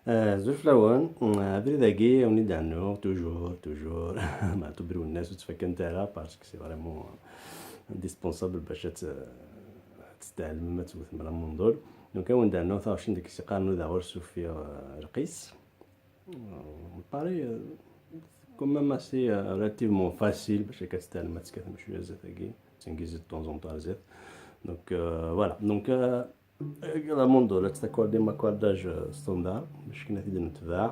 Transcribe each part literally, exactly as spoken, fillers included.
Azul fell-awen. Abrid-agi, ad wen-d-rnuɣ, toujours, toujours. Maɛṭub Lwennas ur ttfakkant ara, parce que c'est vraiment indispensable bac ad t-, ad tt-tɛelmem, ad tewtem la mandole. Donc, ad wen-d-rnuɣ taɣect deg-s yeqqaren udaɣur s uffiɣ, euh, lqis. Euh, pareil, euh, quand même assez, euh, relativement facile, bac akka ad tt-tɛelmem ad tekkatem cwiya zdat-agi, d tanglizit de temps en temps ar zdat. Donc, euh, voilà. Donc, euh, la mandole ad tt-takkordem akkordage, euh, standard, bac akken ad t-id-netbeɛ.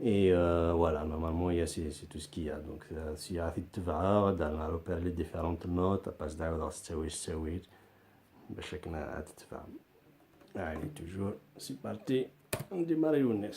Et, euh, voilà, normalement, il y a, c'est, c'est tout ce qu'il y a. Donc, euh, si ad t-id-tebɛeɣ, ad d-repère les différentes notes, après, ad ɛawdeɣ s ttawil, s ttawil, bac akken ad t-tebɛem. Allez, toujours, c'est parti. On démarre, Younes.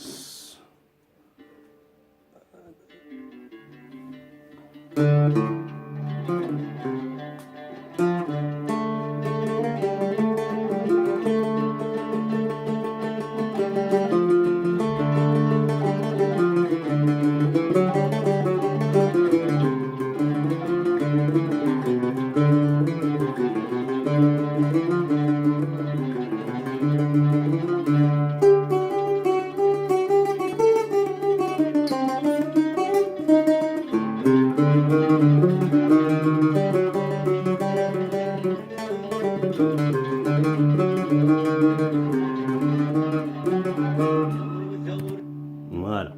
Voilà.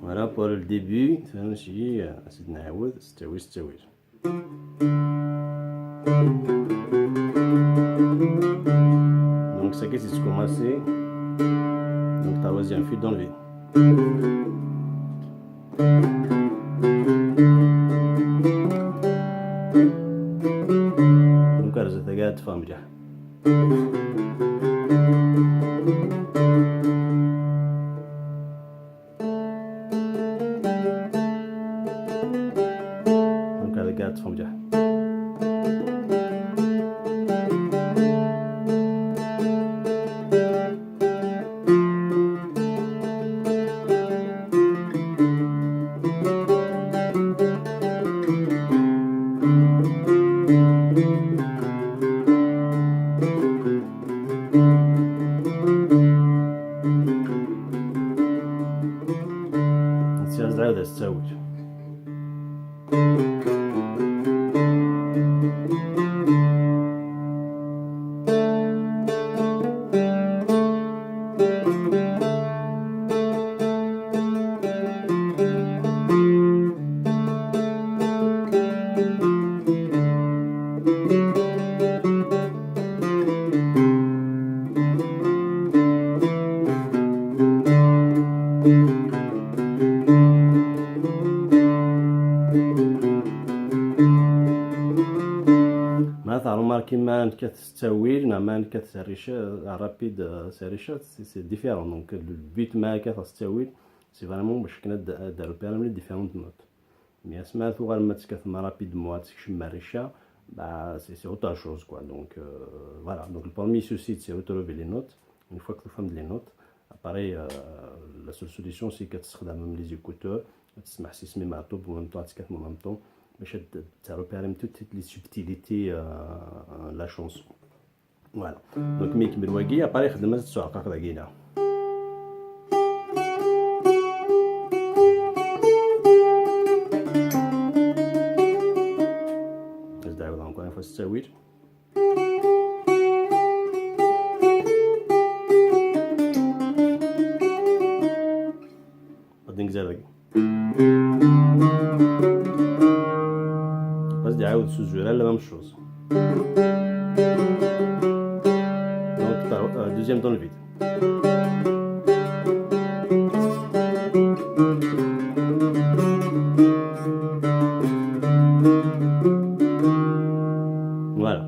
Voilà pour le début. Tfehmem cci, euh, ad nɛawed, s ttawil, s ttawil. Donc, ça qui c'est commencé. Donc, troisième fil dans le vide. Donc, alors, ça, t'as gagné, tu fais un bien. Donc, avec la tronche. Nsiɣ zɛid astawi. Ma tṛumarkim ma nekkat s ttawil, neɣ ma nekkat s rrica, rapide, euh, s rrica, c'est, c'est différent. Donc, le but ma nekkat s ttawil, c'est vraiment bac akken ad d-, ad d-repérer les différentes notes. Mais asma tuɣalem ad tekkatem rapidement, ad tekcem rrica, bah, c'est, c'est autre chose, quoi. Donc, euh, voilà. Donc, le premier souci, c'est retrouver les notes. Une fois que vous faites les notes, après, euh, la seule solution, c'est que tu seras dans les écouteurs, tu seras même en même temps, tu seras même temps, mais tu repères toutes les subtilités, euh, la chanson. Voilà. Donc, mi ikemmel wagi, après, xdem ad tettwaɛqaq dagina. Ad d-ɛawdeɣ encore une fois s ttawil. Ad d-negzer dagi. Ad d-iɛawed s uzural la même chose. Donc, par, euh, deuxième dans le vide. Voilà.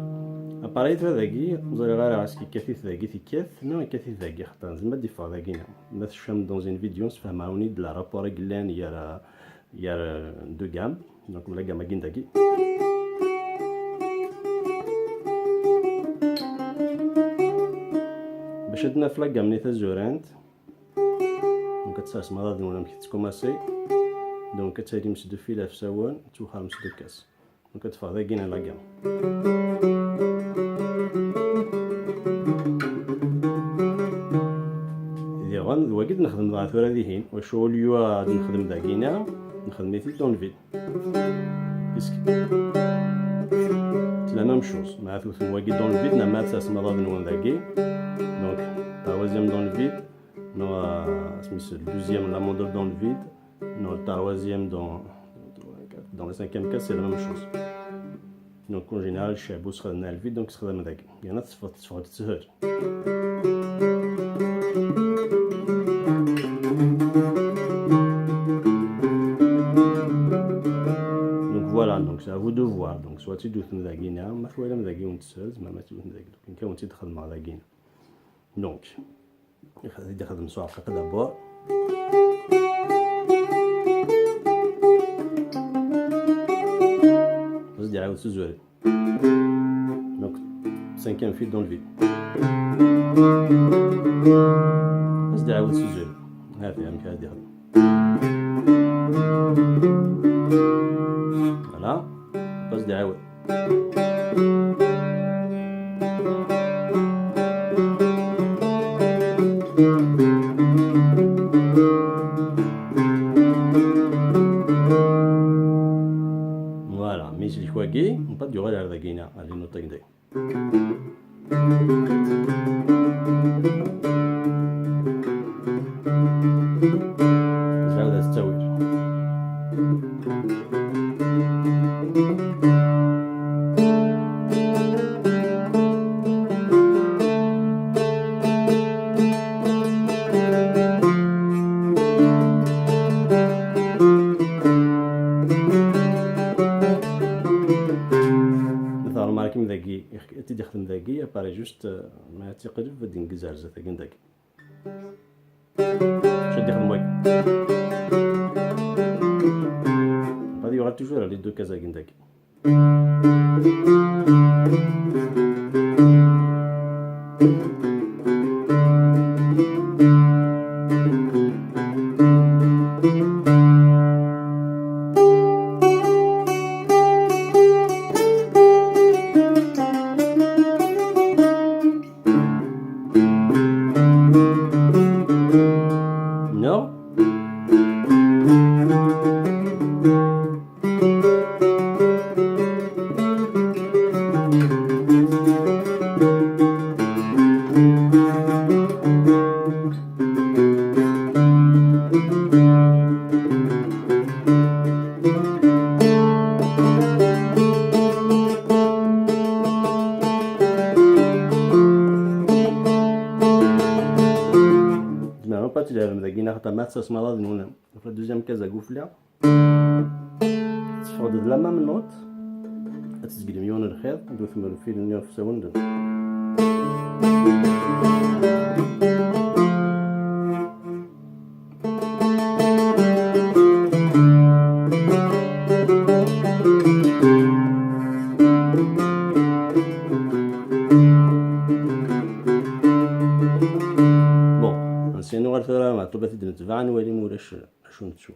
Appareil-a dagi, ur ẓriɣ ara est-ce que yekkat-it dagi, tekkat, neɣ yekkat-it dagi, xaṭer nezmer ad d-iffeɣ dagi. Ma tecfam dans une vidéo, ssefhmeɣ-awen-id le rapport i yellan gar, gar deux gammes. Donc, la gamme-agi n dagi. Bac ad naf la gamme-nni tazurant. Donc, ad tsersem aḍad-nwen amek tettkumasi. Donc, ad talim s deux fils ɣef usawen, ad twexxrem s deux caisses. Donc, ad teffeɣ dagi la gamme. Diɣen, d wagi d-nexdem dɣa tura dihin, wacu au lieu ad nexdem dagina, nexdem-it-id dans le vide. Puisque c'est la même chose, ma tewtem wagi dans le vide, nama ad tasem aḍad-nwen dagi. Donc, troisième dans le vide, non, euh, c'est le deuxième, la mandole dans le vide, non, troisième dans, dans le cinquième cas, c'est la même chose. Donc, en général, chez Abou, c'est le vide, donc c'est le vide. Il y en a qui se font, qui se font. Donc voilà, donc c'est à vous de voir. Donc, soit tu doutes dagina, ma faut aller dagina, ma tu doutes dagina. Donc, on t'y traite mal dagina. Donc, il faut dire comme ça, d'abord. Vas-y, allez, au sujet. Donc, cinquième fil dans le vide. Passe derrière au sujet. Voilà. Passe derrière. Voilà, mais c'est quoi qui on peut durer la guinée, allez, notre guinée. Zɛawed ad tettawil. Tɣelmar-ikem dagi, ad t-id-ixdem dagi, appareil juste, euh, ma ad t-iqleb, ad d-ineggez ar zdat-agi n dagi. Ad d-ixdem wagi. Ad yuɣal toujours ar les deux cases-agi n dagi. Neɣ? Zemreɣ akk ad tt-id-terrem dagi, neɣ xaṭer ma tesɛam aḍad-nwen ɣef la deuxième case agufli. Teffeɣ-d d la même note. Ad tezglem yiwen n lxiḍ, ad tewtem lfil-nni ɣef usawen-nwen. Bon, ansi nuɣal tura, Meɛṭub ad t-id-netbeɛ, ad nwali ma ulac acu nettu.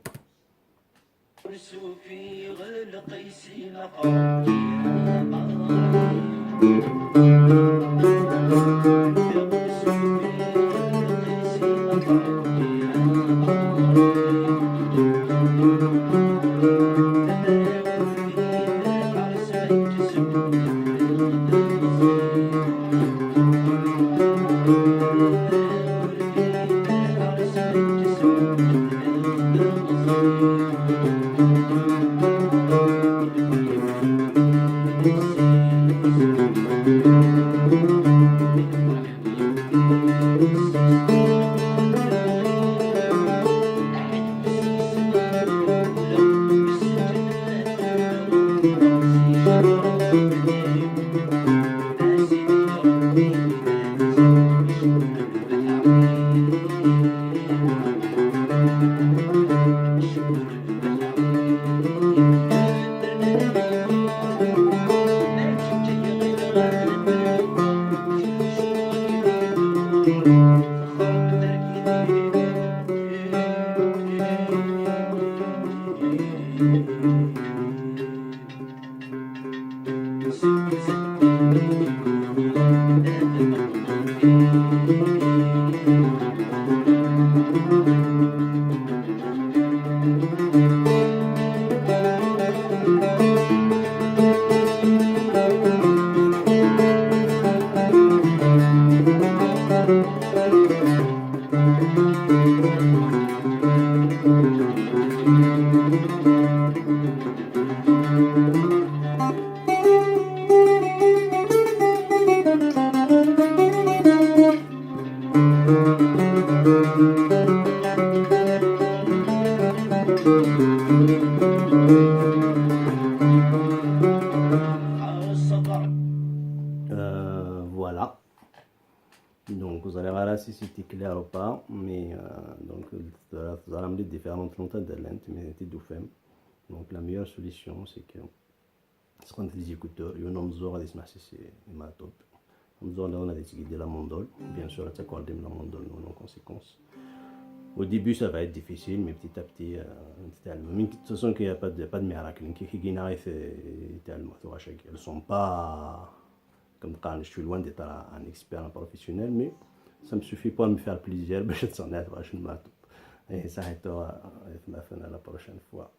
Euh, voilà. Donc, ẓriɣ ara si c'était clair ou pas, mais euh, donc, teẓram les différentes notes de l'ent, mais tu fais. Donc, la meilleure solution, c'est que ce qu'on des écouteurs, il y a un homme qui c'est ma top. Un homme qui a des guides de la mandole, bien sûr, c'est quoi de la mandole, non, en conséquence. Au début, ça va être difficile, mais petit à petit, euh, tu t'allumes. Mais de toute façon, il n'y a pas de, pas de miracle. Qui, qui, qui n'arrive, euh, tellement, tu vois, elles sont pas comme quand je suis loin d'être un, un expert, un professionnel, mais ça me suffit pour me faire plaisir, باش نتصنت باش نماتو. Et ça, c'est tout, euh, à la prochaine fois.